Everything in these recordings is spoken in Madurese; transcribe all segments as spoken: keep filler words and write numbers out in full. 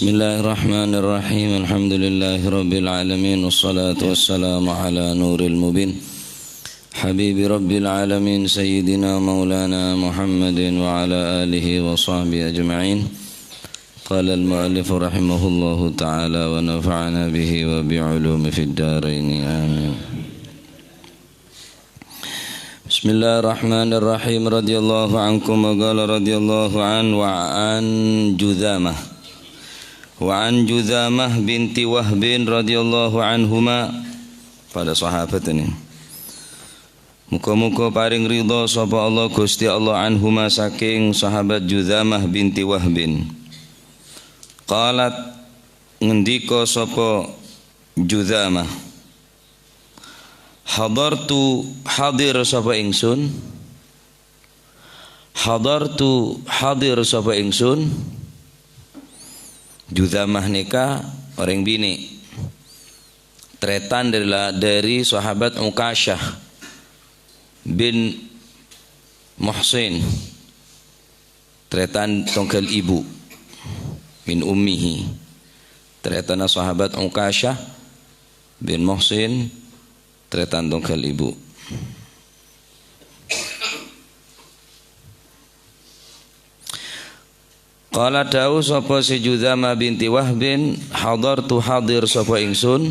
بسم الله الرحمن الرحيم. الحمد لله رب العالمين، والصلاة والسلام على نور المبين، حبيب رب العالمين، سيدنا مولانا محمد وعلى آله وصحبه أجمعين. قال المؤلف رحمه الله تعالى، ونفعنا به وبعلومه في الدارين، آمين. Bismillahirrahmanirrahim. Radhiyallahu ankum, wa qala radhiyallahu an, wa an Judhamah. Wa an Judhamah binti Wahbin radhiyallahu anhuma. Para sahabat ini. Muga-muga paring ridha sapa Allah, Gusti Allah, anhuma, saking sahabat Judhamah binti Wahbin. Qalat, ngendika sapa Judhamah, "Hadartu, hadir sapa ingsun. Hadartu, hadir sapa ingsun." Judhamah nika orèng binè'. Trètan dari la-, dari sahabat Ukasyah bin Muhsin. Trètan tongghâl ibu. Min ummihi. Trètanna sahabat Ukasyah bin Muhsin, trètan tongghâl ibu. Qala, dawuh sapa si Judhamah binti Wahbin, "Hadartu, hadir sapa ingsun."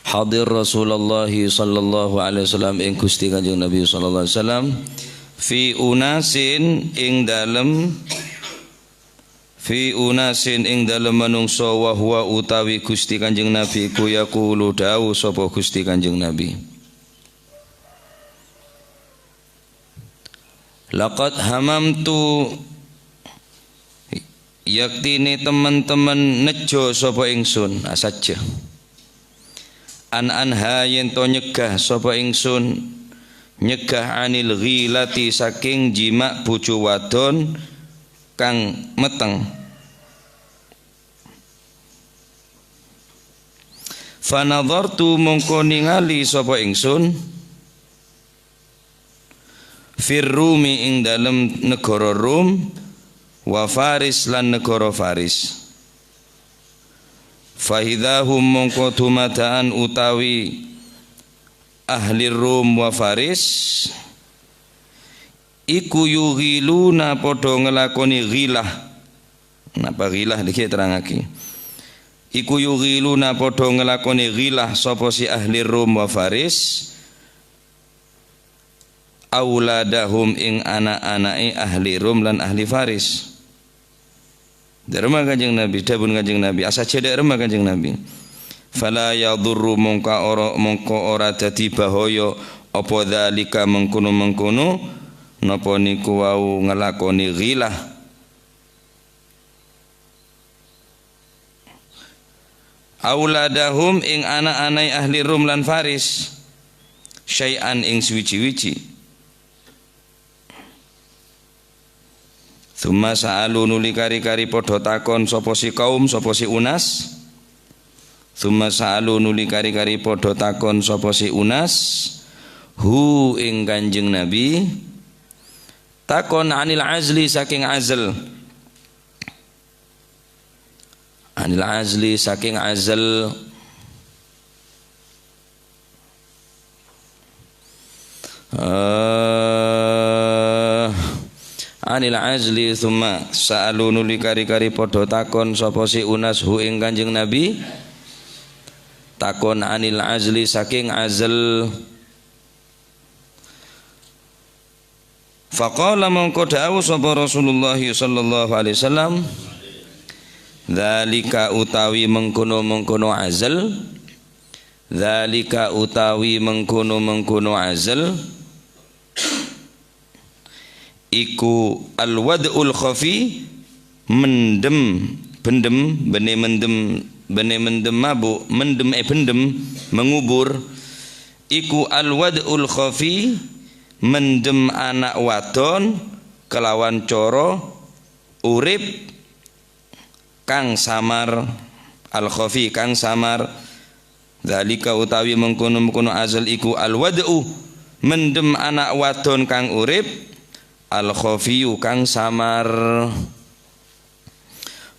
Hadir Rasulullah sallallahu alaihi wasallam, ing Gusti Kanjeng Nabi sallallahu alaihi wasallam, fi unasin, ing dalem, fi unasin, ing dalem manungsa, wa huwa, utawi Gusti Kanjeng Nabi ku, yaqulu, dawuh sapa Gusti Kanjeng Nabi. Laqad hamamtu, yaktine temen-temen nejjo sapa ingsun, asajja. An anha yen to nyegah sapa ingsun, nyegah anil ghilati saking jima' bojo wadon kang meteng. Fanadhartu mongko ningali sapa ingsun, fir Rumi ing dalem negara Rum, wa Faris lan negara Faris. Faidahum mongko dumadaan utawi ahli Rum wa Faris, iku yughiluna padha nglakone ghilah. Napa ghilah niki terangake? Iku yughiluna padha nglakone ghilah sapa si ahli Rum wa Faris, auladahum ing ana'-ana'e ahli Rum lan ahli Faris. Dharma Kanjeng Nabi, dhabun Kanjeng Nabi, asaja dharma Kanjeng Nabi. Fala yadurru mongka ora, mongko ora dadi bahaya apa dzalika mengkono-mengkono, napa niku wau nglakone ghilah. Auladahum ing ana'-anae ahli Rum lan Faris, syai'an ing suwiji-wiji. Tsumma sa'alu nuli kari-kari padha takon sapa si kaum, sapa si Unas. Tsumma sa'alu nuli kari-kari padha takon sapa si Unas, hu ing Kanjeng Nabi. Takon anil azli saking azl. Anil azli saking azl. Eh, anil azli tsumma sa'alu nuli kari-kari padha takon sapa si Unas hu ing Kanjeng Nabi. Takon anil azli saking azl. Faqala mongko dawuh sapa Rasulullah sallallahu alaihi wasallam, "Dzalika utawi mengkono-mengkono azl, dzalika utawi mengkono-mengkono azl, iku al-wad'ul khafi, mendem, bendem, bânnè mendem, bânnè mendem mabuk, mendem, eh, bendem, mengubur, iku al-wad'ul khafi, mendem ana' wadon kalawan cara urip kang samar, al-khafi, kang samar, dzalika utawi mengkono-mengkono azl iku al-wad'u, mendem ana' wadon kang urip, al-khafiyu, kang samar."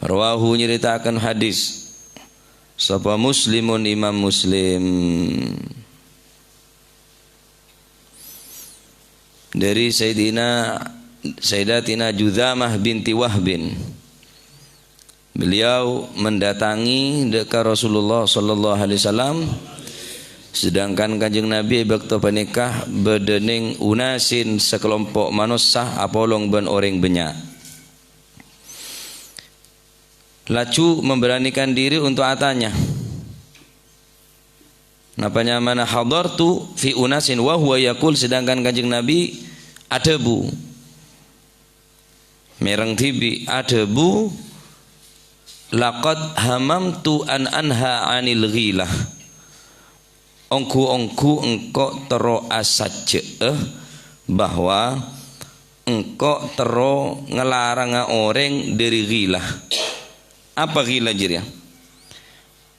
Rawahu, nyaritakan hadis sapa Muslimun, Imam Muslim. Dari Sayyidina, Sayyidatina Judhamah binti Wahbin. Beliau mendatangi deka Rasulullah sallallahu alaihi wasallam, sedangkan Kanjeng Nabi e bakto paneka badha neng unasin, sakelompok manossa apolong ban oreng bannya'. Laju memberanikan diri untuk atanya. Napa nyamana hadartu fi unasin wa huwa yaqul, sedangkan Kanjeng Nabi adhabu. Mereng dhibi' adhabu, "Laqad hamamtu an anha 'anil ghilah." Ongghu-ongghu engko' terro asajjhâ'â bahwa engko' terro nglaranga oreng dhâri ghilah. Apa ghilah jârèya?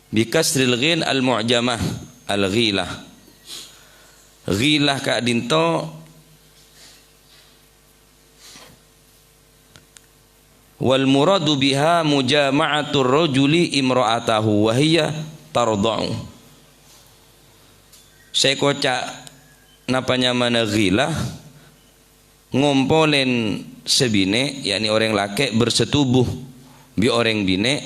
Bi kasril ghin al mu'jamah, al ghilah. Ghilah ka'dinto Wal muradu biha mujama'atur rajuli imra'atahu wa hiya tardha'u. Sè koca' napa nyamana ghilah, ngompolèn sè binè', yakni orèng lakè' bersetubuh bi' orèng binè',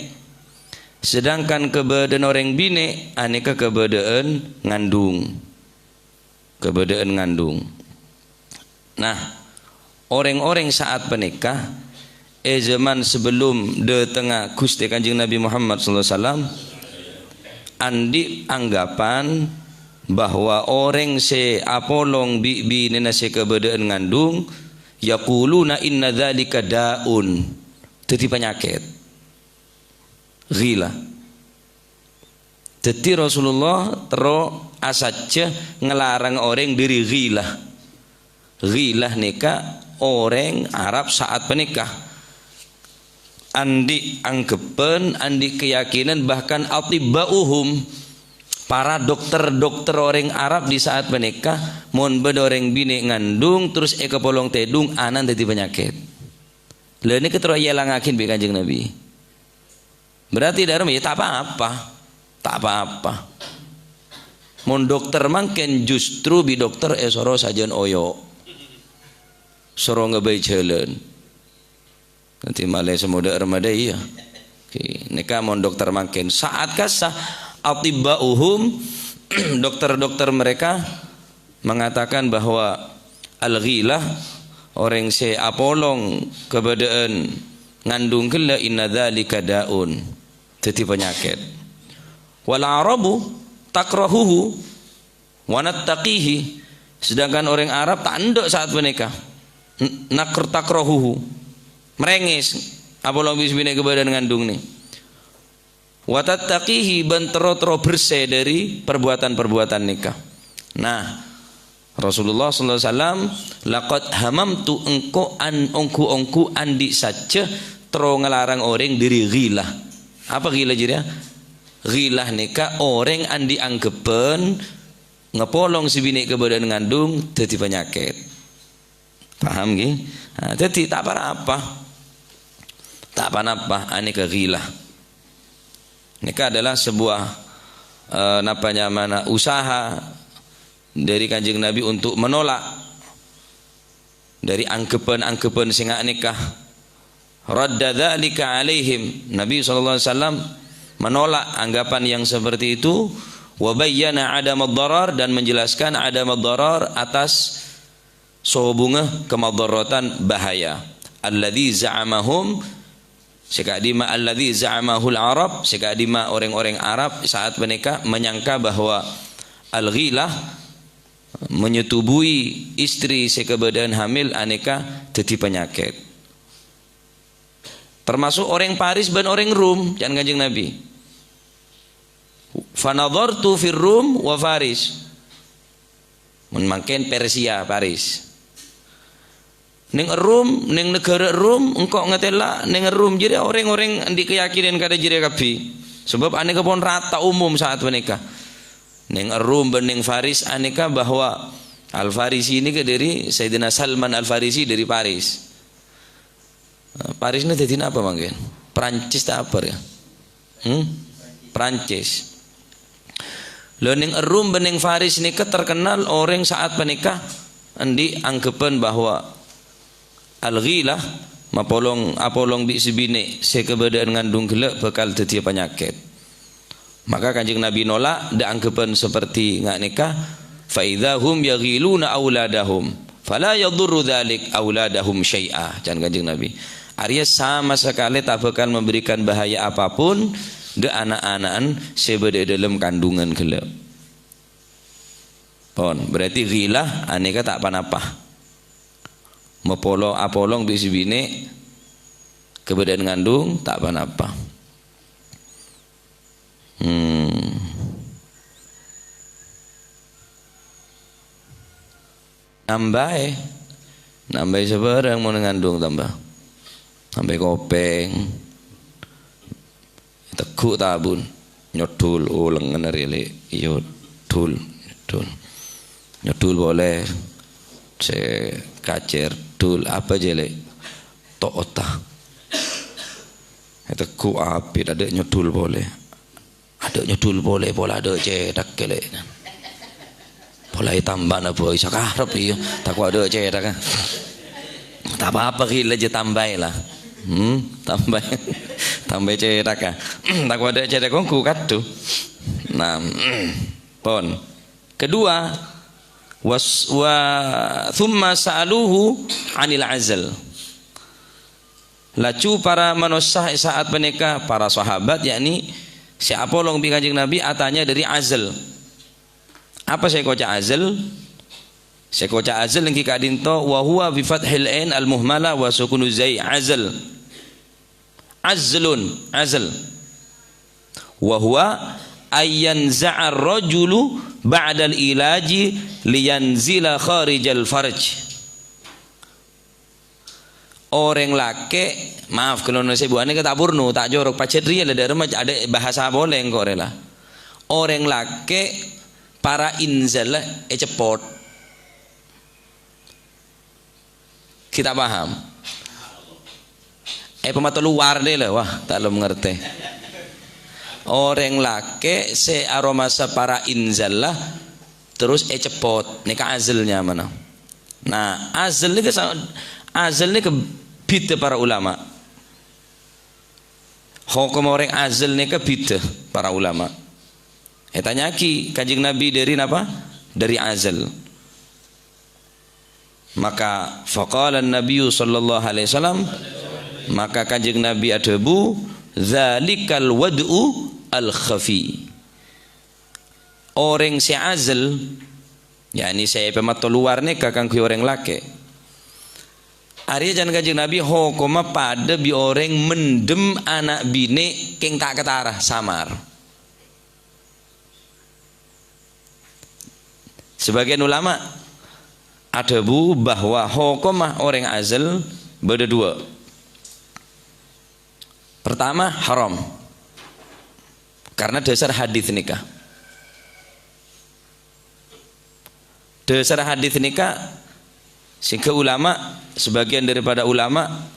sedangkan kabâdâ'ân orèng binè' anèka kabâdâ'ân ngandung. Kabâdâ'ân ngandung. Nah, orèng-orèng sa'at panèka, è jhâman sabellum dâtengnga Ghustè Kanjeng Nabi Muhammad sallallahu alaihi wasallam, andi' anggapan bahwa orèng sè apolong bi' binèna sè kabâdâ'ân ngandung, yaquluna inna dzalika da'un, dhâddhi panyakèt. Ghilah. Dhâddhi Rasulullah terro asajjhâ nglarang orèng dhâri ghilah. Ghilah nèka orèng Arab sa'at panèka. Andi' anggebbhân, andi' keyakinan, bahkan atibba'uhum, para dokter-dokter orèng Arab di sa'at panèka, mon bâdâ orèng binè' ngandung terros èkapolong tèdung, ana'na dhâddhi panyakèt. Lha nèka terro èèlangaghi bi' Kanjeng Nabi. Berarti dâ' remma, ya, ta' pa-apa. Ta' pa-apa. Mon dokter mangkèn justru bi' dokter èsoro sajân oyo'. Soro ngabây jhâlân. Nanti malè sè modâ' remma dâ' iyâ. Oke, nèka mon dokter mangkèn. Sa'at kassa, atibba'uhum, dokter-dokter mereka mengatakan bahwa al-ghilah, orèng sè apolong kabâdâ'ân ngandung ghellâ', inna dzalika da'un, dhâddhi panyakèt. Wal arabu takrahuhu wa nattaqihi, sedangkan orèng Arab ta' endâ' sa'at panèka. N-, nakr takrahuhu, marèngès apolong bi' binè' kabâdâ'ân ngandung nè. Wa tattaqihi, bân terro-terro bersè dhâri parbuatan-parbuatan nèka. Nah, Rasulullah sallallahu alaihi wasallam, "Laqad hamamtu, engko' an-, ongghu-ongghu andi' sajjhâ terro nglarang orèng dhâri ghilah." Apa ghilah jârèya? Ghilah nèka orèng andi' anggebbhân ngapolong sè binè' kabâdâ'ân ngandung dhâddhi panyakèt. Paham, ngghi? Nah, dhâddhi ta' pa-apa. Ta' pa-apa, anèka ghilah. Nèka adalah sebuah, eh, napa nyamana, usaha dari Kanjeng Nabi untuk menolak dari anggebbhân-anggebbhân sè nga' nèka. Radda dzalika alaihim. Nabi sallallahu alaihi wasallam menolak anggapan yang seperti itu. Wa bayyana adamad darar, dan menjelaskan adamad darar atas sobungnga kemadaratan, bahaya. Alladzi za'amahum, sè ka'dimma alladzi za'amahul Arab, sè ka'dimma orèng-orèng Arab sa'at panèka menyangka bahwa al-ghilah, menyetubui istri sè kabâdâ'ân hamil, anèka dhâddhi panyakèt. Termasuk orèng Paris bân orèng Rum, ca'na Kanjeng Nabi. "Fanadhartu fir Rum wa Faris." Mon mangkèn Persia, Paris. Neng Rum, neng naghârâ Rum, engko' ngatèla', neng Rum jârèya orèng-orèng andi' keyakinan kadhâ' jârèya kabbhi. Sabâb anèka pon rata umum sa'at panèka. Neng Rum bân neng Faris anèka bahwa Al-Farisi nèka dhâri Sayyidina Salman Al-Farisi dhâri Paris. Paris nè dhâddhi napa mangkèn? Prancis ta' apa ya? Hmm? Prancis. Lho, neng Rum bân neng Faris nèka terkenal orèng saat panèka andi' anggheppan bahwa al-ghilah, mapolong-apolong bi' sè binè' sè kabâdâ'ân ngandung ghellâ' bhâkal dhâddhiyâ panyakèt. Maka Kanjeng Nabi nolak dâ' anggheppan seperti nga' nèka, "Fa idza hum yaghiluna auladahum, fala yadurru dzalik auladahum syai'a," can Kanjeng Nabi. Arèya sama sakalè ta' bhâkal memberikan bahaya apapun dâ' ana'-ana'na sè bâdâ è dâlem kandungan ghellâ'. Pon, berarti ghilah anèka ta' pa-napa. Mapolo-apolong bi' sè binè' kabâdâ'ân ngandung ta' pa-napa. Hmm. Nambâi. Nambâi sabârâng mon ngandung tamba. Nambâi kopèng. Tegghu' tabun. Nyodhul, oh, lengngen arèya, Lè'. Iyâ, dhul, nyodhul. Nyodhul polè. Sè kacèr, dhul. Apa jâ, Lè'? To' otta. Ètegghu' apit, adâ' nyodhul polè. Adâ' nyodhul polè, pola adâ' cèthak, Lè'. Pola ètambâna bhâi sakarep, iyâ. Tako' adâ' cèthak, ah. Ta' pa-apa, ghi' la jhâ' tambâi, la. Hmm, tambâi. Tambâi cèthak, ah. Tako' adâ' cèthak ongghu kadhu. Nah, pon. Kedua, was-, wa, tsumma sa'aluhu 'anil azal. Laju para manossa è sa'at panèka, para sahabat, yakni sè apolong bi' Kanjeng Nabi, atanya dâri azal. Apa sè èkoca' azal? Sè èkoca' azal èngghi ka'dinto, wa huwa bi fathil ain al-muhmalah wa sukunu zai, azal. Azlun, azal. Wa huwa ayyanza'ar rajulu ba'dal ilaji liyanzila kharijal farj. Orèng lakè', maaf, ghâllu sè buwâna kè ta' porno, ta' jorok, pajhât rèya la, dâ' remma adâ' bhâsa polè engko' rè la. Orèng lakè' para inzal èceppot. Kita paham? Èpamato luar deh la, wah, ta' lem ngartè. Orèng lakè' sè aromasa para inzal la, terus èceppot. Nèka azal nyamana. Nah, azal nèka sa-, azal nèka bhidhâ para ulama. Hokom orèng azal nèka bhidhâ para ulama. Ètanya'aghi Kanjeng Nabi dâri napa? Dâri azal. Maka faqala an-nabiyyu sallallahu alaihi wasallam, maka Kanjeng Nabi adhâbu, "Dzalikal wad'u al-khafi." Orèng sè azal, yakni sè èpamato luar nèka kaangghuy orèng lakè'. Arèya can Kanjeng Nabi hokomma padâ bi' orèng mendem ana' binè' kèng ta' katara, samar. Sebagian ulama adhâbu bahwa hokomma orèng azal bâdâ duwâ'. Pertama, haram. Karena dasar hadis nèka. Dasar hadis nèka, sehingga ulama, sebagian daripada ulama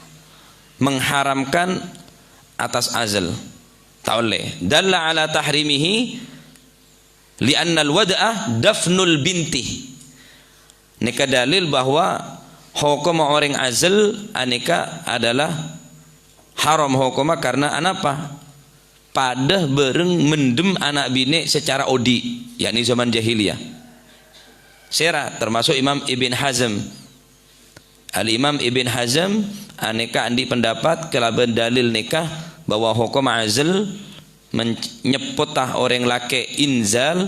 mengharamkan atas azal. Ta' ollè. Dalla ala tahrimihi li'annal wad'a dafnul binti. Nèka dalil bahwa hokomma orèng azal anèka adalah haram hokomma karena anapa? Padâ bâreng mendem ana' binè' secara odi', yakni zaman jahiliyah. Sèra, termasuk Imam Ibn Hazm. Al-Imam Ibn Hazm anèka andi' pendapat kalabân dalil nèka bahwa hokom azal men-, nyeppotta orèng lakè' inzal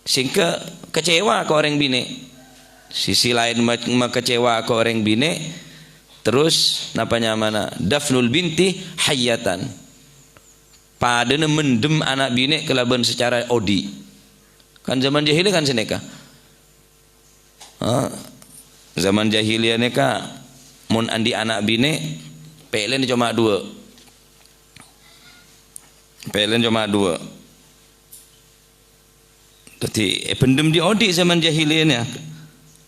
sehingga kecewa ka orèng binè'. Sisi laèn ma-, makecewa ka orèng binè', terus napa nyamana? Dafnul binti hayyatan. Padâna mendem ana' binè' kalabân secara odi'. Kan zaman jahiliyah kan sanèka. Ha? Zaman jahiliyah nèka mon andi' ana' binè', pèlèna coma duwâ'. Pèlèna coma duwâ'. Dhâddhi, èpendem dhi'-odhi' zaman jahiliyah nèka.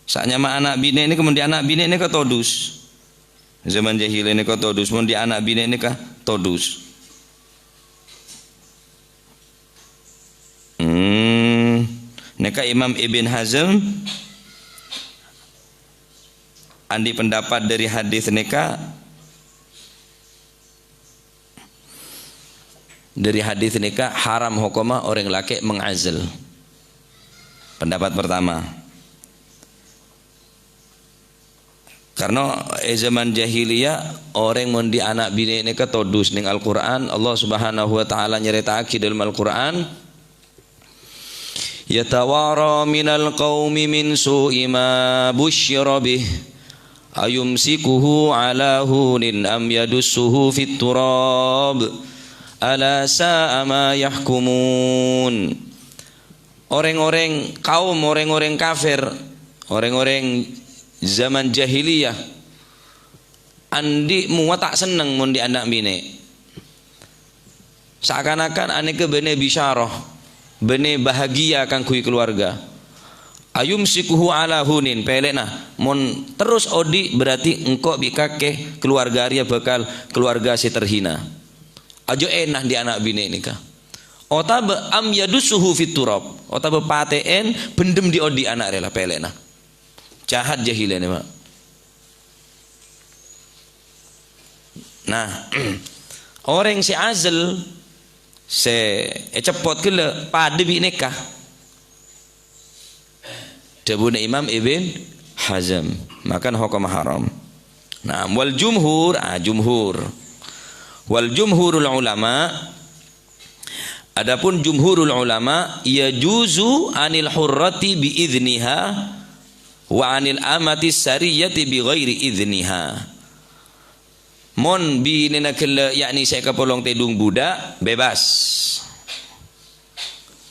Sanyama ana' binè' nèka, mon dhi' ana' binè' nèka todus. zaman jahiliyah nèka todus, mon dhi' ana' binè' nèka todus. Hmm, nèka Imam Ibn Hazm andi' pendapat dhâri hadis nèka, dhâri hadis nèka haram hokomma orèng lakè' mengazl. Pendapat pertama. Karna è zaman jahiliyah, orèng mon dhi' ana' binè' nèka todus. Neng Al-Qur'an, Allah Subhanahu wa Ta'ala nyarèta'aghi dâlem Al-Qur'an, "Yatawara minal qaumi min su'i ma busyira bih, ayumsikuhu ala hunin am yadussuhu fit turab, ala sa'a ma yahkumun." Orèng-orèng kaum, orèng-orèng kafir, orèng-orèng zaman jahiliyah andi' mowa ta' senneng mon dhi' ana' binè'. Saakan-akan anèka bânnè bisyarah, bânnè bahagia kaangghuy kaluwarga. "Ayumsikuhu ala hunin," pèlèna, mon terros odi' berarti engko' bi' kakè kaluwarga rèya bhâkal kaluwarga sè terhina. Ajâ èna dhi' ana' binè' nèka. Otabâ am yadussuhu fit turab, otabâ patè'èn bhendhem dhi' odi' ana' rèya la pèlèna. Jahat jahiliyah nèka, Pak. Nah, orèng sè azl, sè èceppot ghellâ' padâ bi' nèka. Dhâbuna Imam Ibn Hazm, maka hokomma haram. Nah, wal jumhur, ah, jumhur. Wal jumhurul ulama, adapun jumhurul ulama, yajuzu anil hurrati bi idzniha wa anil amati sariyati bi ghairi idzniha. Mon binèna ghellâ', yakni sè èkapolong tèdung budak, bebas.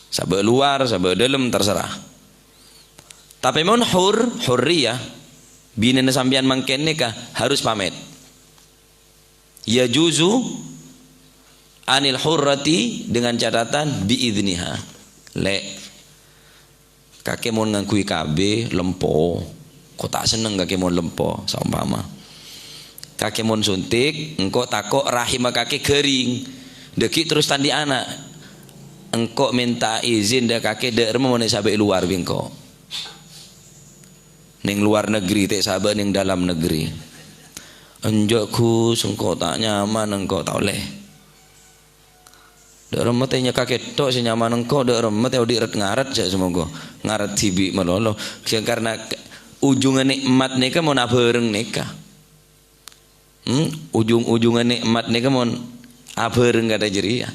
Sabâ' luar, sabâ' dâlem, terserah. Tapè mon hur, hurriyah, binèna sampèyan mangkèn nèka harus pamèt. Yajuzu anil hurrati dengan catatan bi idzniha. Lè', kakè mon ngangghuy K B, lempo. Ko' ta' senneng kakè mon lempo, saompama. Kakè mon suntik, engko' tako' rahimma kakè ghâring. Dhâggi' terros ta' andi' ana'. Engko' mènta izin dâ' kakè dâ' remma mon èsabâ' è luar bi' engko'. Neng luar negeri, ta' èsabâ' neng dalam negeri. "Enjâ', Gus, engko' ta' nyaman, engko' ta' ollè." Dâ' remma tè nyèka kètto' sè nyaman engko', dâ' remma tè odi' ret-ngaret jhâ' samongghu. Ngaret dhibi' malolo. Sè karna k-, ujungnga nè'mat nèka mon abhâreng nèka. Hmm, ujung-ujungnga nè'mat nèka mon abhâreng kadhâ' jârèya.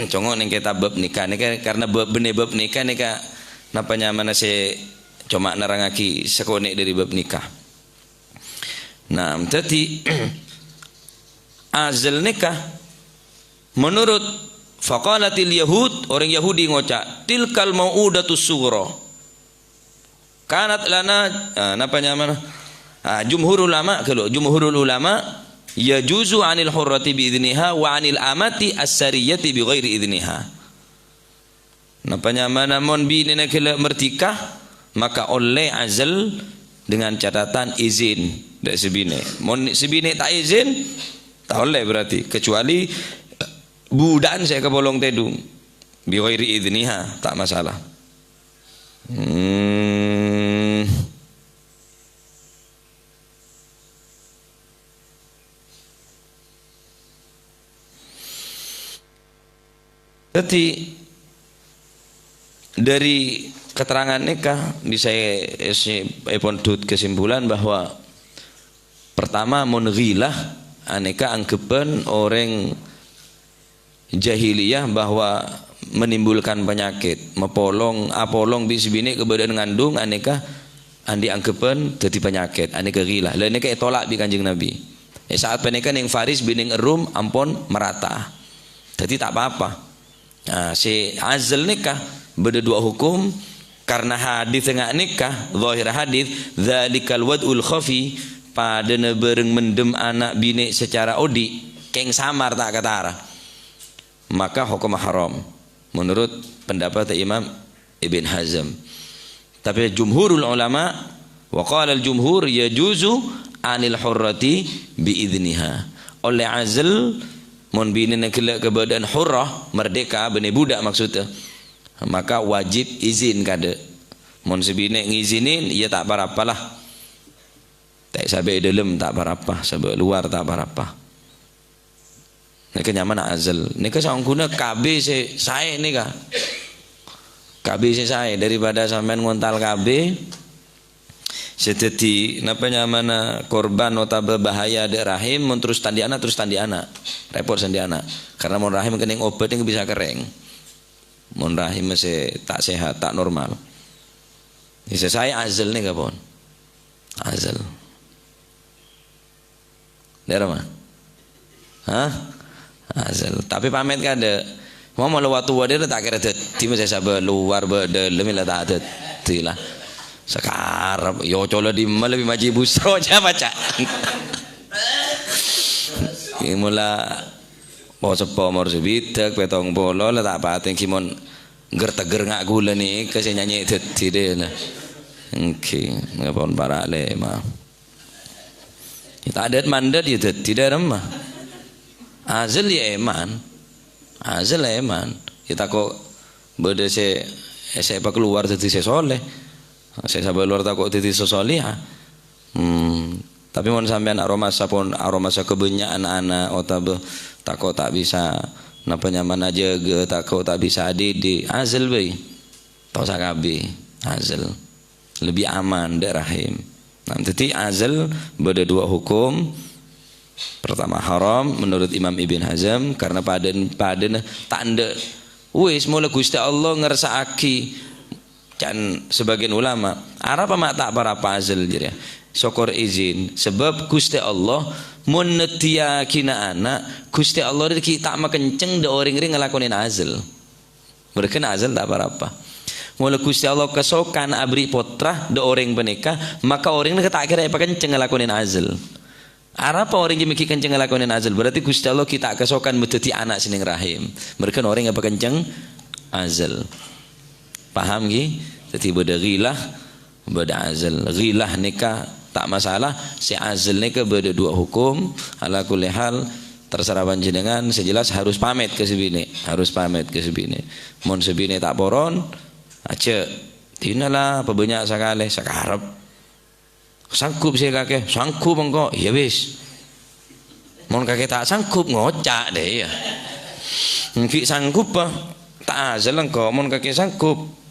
Congo' neng kètab bab nikah nèka, karna bab, bânnè bab nikah nèka napa nyamana sè coma nerrangngaghi sakonè' dhâri bab nikah. Nah, dhâddhi, azl nèka Menurut, faqalatil yahud, orèng Yahudi ngoca', "Tilkal mau'udatus sughra. Kanat lana," ah, napa nyamana? Ah, jumhur ulama, ghâllu, jumhurul ulama, "Yajuzu anil hurrati bi idzniha wa anil amati as-sariyati bi ghairi idzniha." Napa nyamana mon binèna ghellâ' merdika, maka ollè azl dengan catatan izin dâ' sè binè'. Mon sè binè' ta' izin, ta' ollè berarti, kecuali budhâ'ân sè èkapolong tèdung. Bi ghairi idzniha, ta' masalah. Hmm. Dhâddhi, dhâri keterangan nèka bisa è-, è-, èpondhut kesimpulan bahwa pertama, mon ghilah, anèka anggebbhân orèng jahiliyah bahwa menimbulkan penyakit, mapolong, apolong bi' sè binè' kabâdâ'ân ngandung, anèka andi' anggebbhân dhâddhi penyakit, anèka ghilah. Lah nèka ètolak bi' Kanjeng Nabi. È sa'at panèka neng Faris bi' neng Rum ampon marata. Dhâddhi ta' pa-apa. Nah, sè azl nèka bâdâ duwâ' hukum, karna hadis nga' nèka, zahir hadis, "Dzalikal wad'ul khafi," padâna bhâreng mendem ana' binè' secara odi', kèng samar ta' katara. Maka hokomma haram, menurut pendapat Imam Ibn Hazm. Tapè jumhurul ulama, wa qalal jumhur, yajuzu anil hurrati bi idzniha. Ollè azl, mon binèna ghellâ' kabâdâ'ân hurrah, merdeka, bânnè budak maksudnya, maka wajib izin kadâ'. Mon sè binè' ngizinin, iyâ ta' pa-rapa la. Ta' sabâ' è dâlem ta' pa-rapa, sabâ' lowar ta' pa-rapa. Nèka nyamana azl. Nèka saongghuna KB sè saè nèka. KB sè saè, daripada sampèyan ngontal KB sè dhâddhi, napa nyamana, korban otabâ bahaya dâ' rahim, mon terros ta' andi' ana', terros ta' andi' ana'. Rèpot sè andi' ana'. Karena mon rahim kenning obât nèka bisa kerrèng. Mon rahim sè ta' sehat, ta' normal. Sè saè azl nèka pon. Azl. Dâ'remma? Hah? Azl. Tapè pamèt kadâ'. Mon la wa-towa dâ'remma ta' kèra dhâddhi, masa sabâ' lowar bâ' dâlem la ta' dhâddhi la. Sakarep, yo cola dimma lebbi maji busro aja baca. Mula po-seppo omor sabidhâk, pètong polo la ta' patè ghi mon ger-teger nga' ghulâ nèka sè nyanyè dhâddhi dâ' la. Èngghi, ngapon para' lèma. Ya, ta' dât-mandât ya dhâddhi dâ'remma. Azl ya èman. Azl ya èman. Ya tako' bâdâ sè, sè èpakalowar dhâddhi sè soleh. Sè sabâ' lowar tako' dhâddhi sè solehah. Hmm. Tapè mon sampèyan aromasa pon, aromasa kabânnya'an ana' otabâ tako' ta' bisa napa nyamana ajâgâ, tako' ta' bisa adidik, azl bhâi. Tosa KB, azl. Lebbi aman dâ' rahim. Nah, dhâddhi azl bâdâ duwâ' hokom. Pertama haram menurut Imam Ibn Hazm karena padâ-, padâna ta' endâ'. Wis, mula Ghustè Allah ngersa'aghi, can sabâgiyân ulama, arapa ma' ta' pa-rapa azl jârèya? Sokor izin, sabâb Ghustè Allah mon neddhiyâghina ana', Ghustè Allah rèya ghi' ta' makenceng dâ' orèng rèya ngalakonè azl. Merghâna azl ta' pa-rapa. Mula Ghustè Allah kasokan aberri' pottra dâ' orèng panèka, maka orèng nèka ta' kèra èpakenceng ngalakonè azl. Arapa orèng jâ' mèghi' kenceng ngalakonè azl? Berarti Ghustè Allah ghi' ta' kasokan madhâddhi ana' sè neng rahim. Merghâna orèng èpakenceng azl. Paham ghi? Dhâddhi bâdâ ghilah, bâdâ azl. Ghilah nèka ta' masalah, sè azl nèka bâdâ duwâ' hokom. Ala kulli hal, terserah panjhennengan, sè jelas harus pamèt ka sè binè', harus pamèt ka sè binè'. Mon sè binè' ta' poron, ajâ'. Dinala pabânnya' sakalè, sakarep. Sanggup sè kakè? Sanggup engko'. Iyâ wis. Mon kakè ta' sanggup, ngoca' dâ' iyâ. Èngghi sanggup, ta' azl engko' mon kakè sanggup.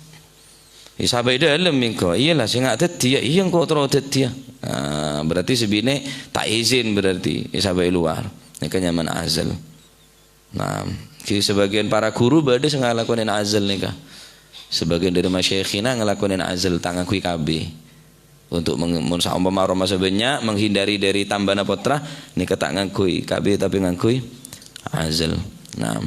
Èsabâ' è dâlem engko'. Iyâ la, sè nga' dhâddhiyâ, iyâ engko' terro dhâddhiyâ. Ah, berarti sè binè' ta' izin berarti èsabâ' è lowar. Nèka nyamana azl. Nah, ghi sabâgiyân para ghuru bâdâ sè ngalakonè azl nèka. Sabâgiyân dâri masyaikhina ngalakonè azl ta' ngangghuy KB. Untuk meng-, mon saompama aromasa bânnya', menghindari dâri tambâna pottra, nèka ta' ngangghuy KB, tapè ngangghuy azl. Nah.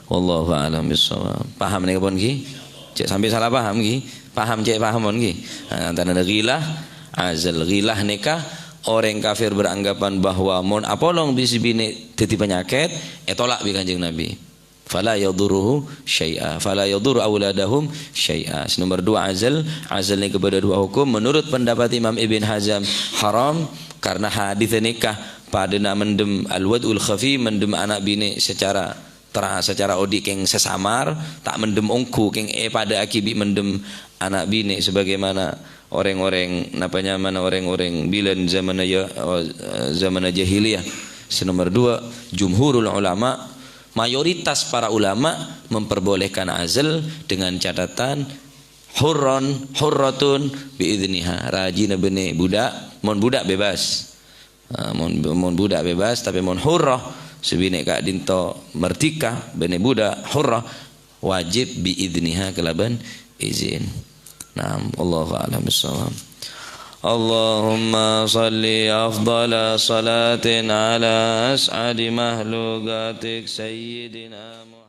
Wallahu a'lam bissawab. Paham nèka pon, ghi? Cè' sampè' sala paham, ghi? Paham, cè' paham pon, ghi? Nah, antarana ghilah, azl. Ghilah nèka orèng kafir beranggapan bahwa mon apolong bi' sè binè' dhâddhi panyakèt, ètolak bi' Kanjeng Nabi. "Fala yadurruhu syai'a, fala yadurru auladahum syai'a." Sè nomer duwâ' azl, azl nèka bâdâ duwâ' hokom. Menurut pendapat Imam Ibn Hazm, haram, karena hadis nèka padâna mendem al-wad'ul khafi, mendem ana' binè' secara tra-, secara odi' kèng sasamar, ta' mendem ongghu kèng èpadâ'aghi bi' mendem ana' binè' sebagaimana orèng-orèng, napa nyamana orèng-orèng bilân zamanna ya-, eh, zamanna jahiliyah. Sè nomer duwâ', jumhurul ulama, mayoritas para ulama memperbolehkan azl dengan catatan hurron, hurratun bi idzniha, rajina bânnè budak, mon budak bebas. Ah, mon, mon budak bebas, tapè mon hurrah, sè binè' ka'dinto merdeka, bânnè budak hurrah, wajib bi idzniha kalabân izin. Naam, wallahu a'lam bissawab. Allahumma shalli afdhala shalatin ala as'adi makhluqatik sayyidina Muhammad.